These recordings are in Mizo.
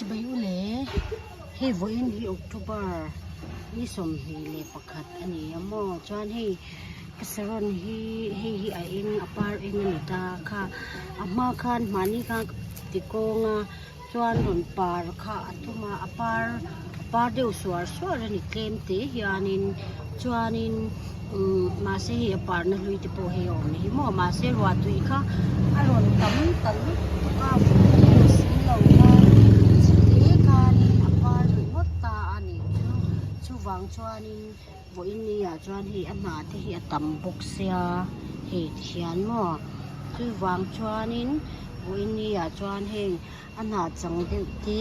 Chibai u le, hei vawiin hi October ni 21 a ni a maw chuan hei ka saron hi hei hi a eng a par eng a ni ta kha a hma khan hmani khan ka ti kawng a chuan rawn par kha a tum a a par a par deuh suar suar a ni tlem te hianin chuanin umm mahse hei a parna hlui te pawh hei a awm hi maw mahse ruah tui kha a rawn tam ta lutuk a vun eng si lo kha chite khanin a par ringawt ta a nih chu chuvang chuanin vawiin ni ah chuan hei a hnah te hi a tam bawk sia hei ti hian maw chuvang chuanin vawiin ni ah chuan heng a hnah chang deuh te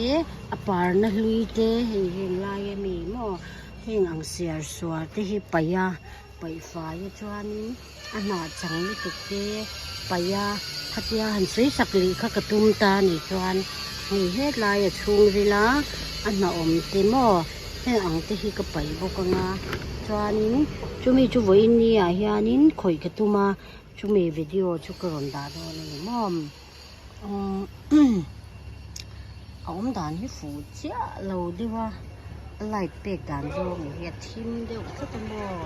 a parna hlui te hei heng lai ami maw heng ang siar suar te hi paih a paih fai a chuanin a hnah chang lutuk te paih a khatia han sawi sak leh kha ka tum ta a nih chuan hei hetlai a chhungril a a hnah awm te maw heng ang te hi ka paih bawk anga chuanin chumi chu vawiin ni ah hianin khawih ka tum a chumi video chu ka rawn dah dawn a ni maw. A awm dan hi fuh chiah lo deuh a a light pek dan zawng hi a thim deuh tlat a maw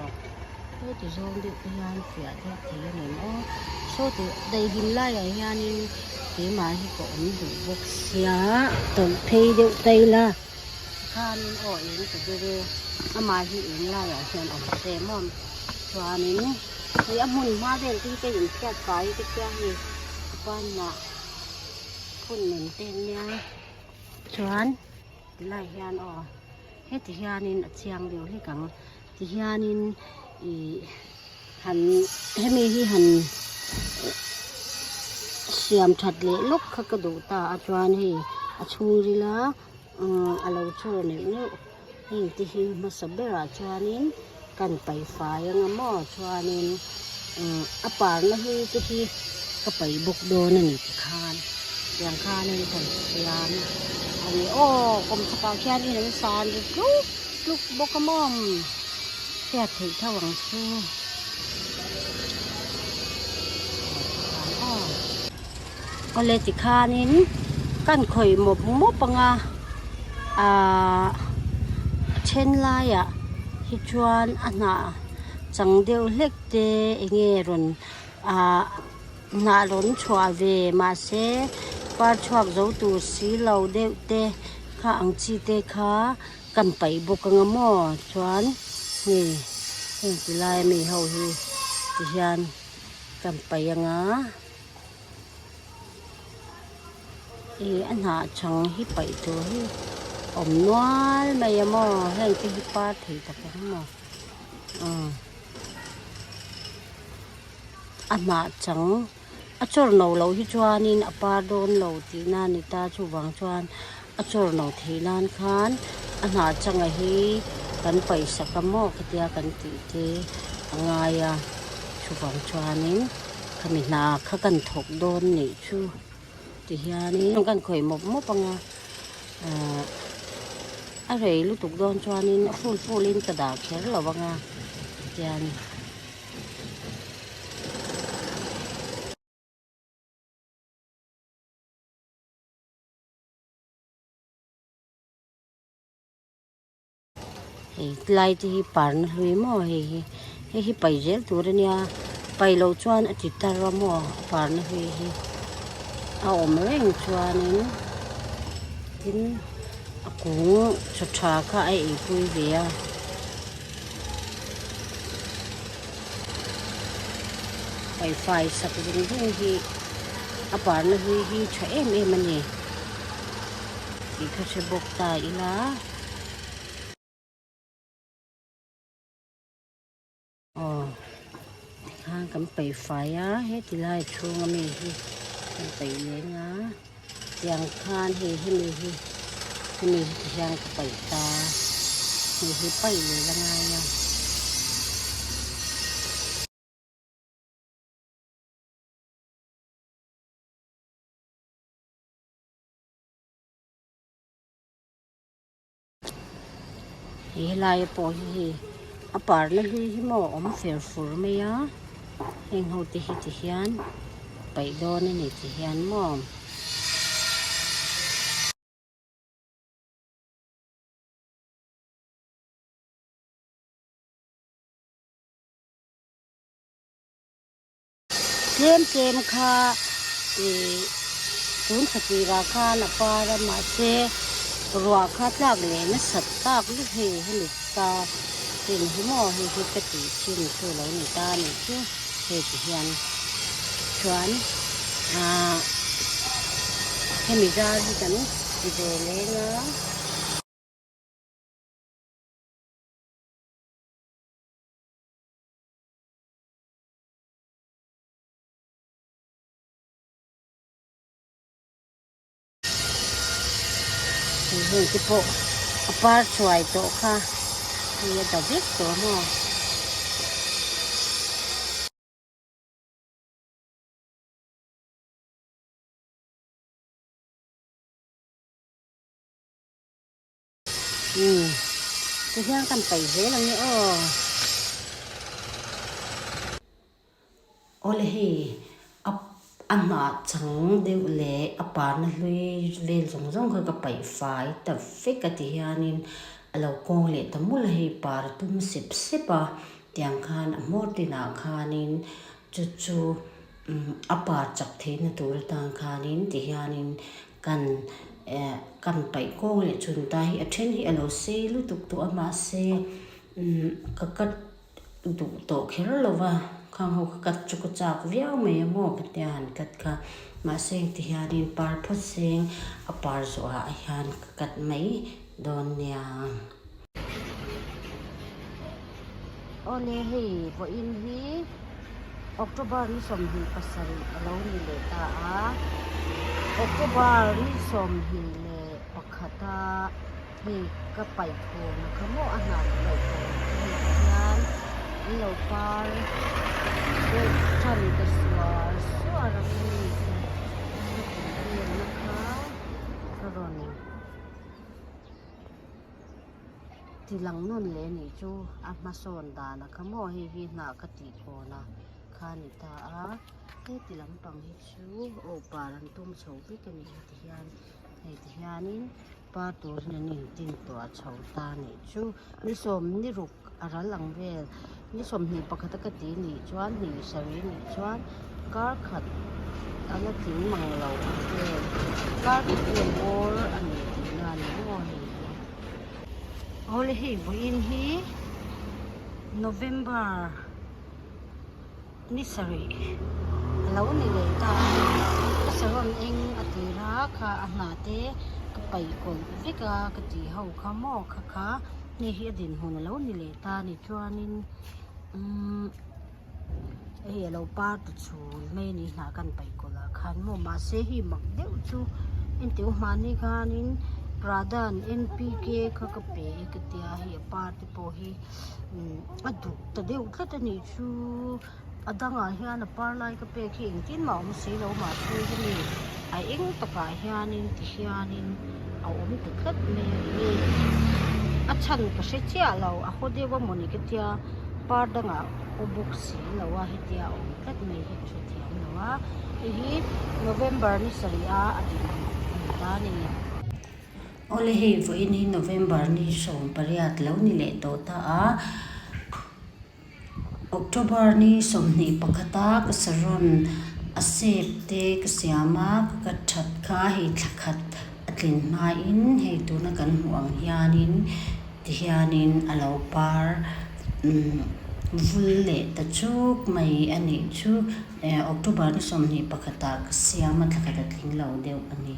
heti zawng deuh te hian fiah deuh thei a ni maw saw tih daihlim laiah hianin keimah hi ka awm duh bawk sia tawlh phei deuh ta ila tikhanin aw eng ta deuh e amah hi eng laiah hian awm se maw chuanin hei a hmun hma vel te hi ka inhriat fai te khian hei. Banah phun nun te an nia chuan tilai hian aw heti hianin a chiang deuh hlek ang tihianin ih han hemi hi han siam that leh lawk kha ka duh ta a chuan hei a chhungril a umm a lo chawr neuh neuh heng te hi hmasa berah chuanin kan paih fai anga maw chuanin umm a parna hlui te hi ka paih bawk dawn a ni tikhan tiang khanin kan siam a ni aw kawmchhakah khianin an san ri tluk tluk bawk a maw hriat theih tho ang chu awle tikhanin kan khawih mawp mawp anga ahh a then laiah hi chuan a hnah chang deuh hlek te eng nge rawn ahh hnah rawn chhuah ve mahse par chhuak zo tur si lo deuh te kha ang chi te kha kan paih bawk anga maw chuan hei heng ti lai ami ho hi tihian kan paih anga. Ih a hnah chang hi paih tur hi awm nual mai a maw heng te hi par thei tak ang maw aw a hnah chang a chawr no loh hi chuanin a par dawn lo tih na a ni ta chuvang chuan a chawr no theih nan khan a hnah changa hi kan paih sak a maw khatia kan tih te a ngai a chuvang chuanin. Khami hna kha kan thawk dawn nih chu ti hianin kan khawih mawp mawp anga ahh a rei lutuk dawn chuanin a ful ful in ka dah kher lo anga tian Hei tlai te hi parna hlui maw hei hi hei hi paih zel tur a nia paih loh chuan a ti tar a maw a parna hlui hi a awm reng chuanin tin a kung tha tha kha a eipui ve a. Paihfai sak zung zung hi a parna hlui hi tha em em a ni tih kha hre bawk ta ila. Aw tikhan kan paihfai a heti lai chhung ami hi kan paih leng a tiang khan hei hemi hi hemi hi ti hian ka paih ta hei hi paih leh la ngai a. He laia pawh hi hei a parna hlui hi maw a awm fer fur mai a heng ho te hi ti hian paih dawn a ni ti hian maw. Tlem tlem kha ih tun thla tirah khan a par a mahse ruah kha tlak leh nasat tak vek hei hemi ta chin hi maw hei hi ka tih chin chu lo ni ta a nih chu hei ti hian chuan ah hemi zar hi kan ti ve leng a. Heng te pawh a par chuai tawh kha hei a da vek tawh maw. Umm tihian kan paih zel ang e aw. Awle hei a a hnah chang deuh leh a parna hlui vel zawng zawng kha ka paih fai ta vek a ti hianin a lo kawng leh ta mul a hei par a tum sep sep a tiang khan a hmawr tinah khanin chu chu a par chak theihna tur atan khanin ti hianin Kan eh kan paih kawng leh chun ta hi a then hi a lo sei lutuk tawh a mahse umm ka cut duh tawh kher lo va khang ho ka cut chu ka chak viau mai a maw ka tia han cut kha mahse engti hianin par phawt seng a par zawh ah hian ka cut mai dawn nia. Awle hei vawiin hi October ni 27 a lo ni leh ta a, October ni 21 a hei ka paih thawm a kha maw a hnah ka paih thawm a kha hei hian an lo par deuh tan ta suar suar ang a ni ka tih velna kha ka rawn. Ti lang nawn leh anih chu a hmasawn dan a kha maw hei hi hnah ka tih kawn a kha a ni ta a heti lampang hi chu aw par an tum chho vek a ni heti hian hei ti hianin par tur hian an intin tuah chho ta a nih chu ni sawm ni ruk a ral ang vel ni 21 a ka ti nih chuan hnih sarih nih chuan kar khat a la tling mang lo ang vel kar khat vel bawr a ni tihna a ni maw hei hi. Awle hei vawiin hi November ni sarih a lo ni leh ta a ka saron eng a tir a kha a hnah te ka paih kawlh vek a ka tih ho kha maw kha kha hei hi a dinhmun a lo ni leh ta a ni chuanin umm hei a lo par ta chhul mai a ni hnah kan paih kawlh ah khan maw mahse hei mak deuh chu engti mahni khanin Pradhan N_P_K kha ka pe e ka tia hei a par te pawh hi. A duk ta deuh tlat a nih chu a dangah hian a par lai ka pek hi engtin mah a awm si lo mahse hemi a eng takah hianin ti hianin a awm ta tlat mai a ni a chhan ka hre chiah lo a haw deuh a mawni ka tia par dangah haw bawk si lo a hetia a awm tlat mai hi ka hrethiam lo a hei hi November ni sarih a a din a ni ta a ni. Awle hei vawiin hi November ni 18 lo ni leh tawh ta a, October ni 21 a ka saron a sep te ka siam a, ka cut that kha hei thla khat a tlin hmain hei tuna kan hmuh ang hianin tihianin a lo par vul leh ta chuk mai a nih chu. October ni 21 ah ka siam a, thla khat a tling lo deuh a ni.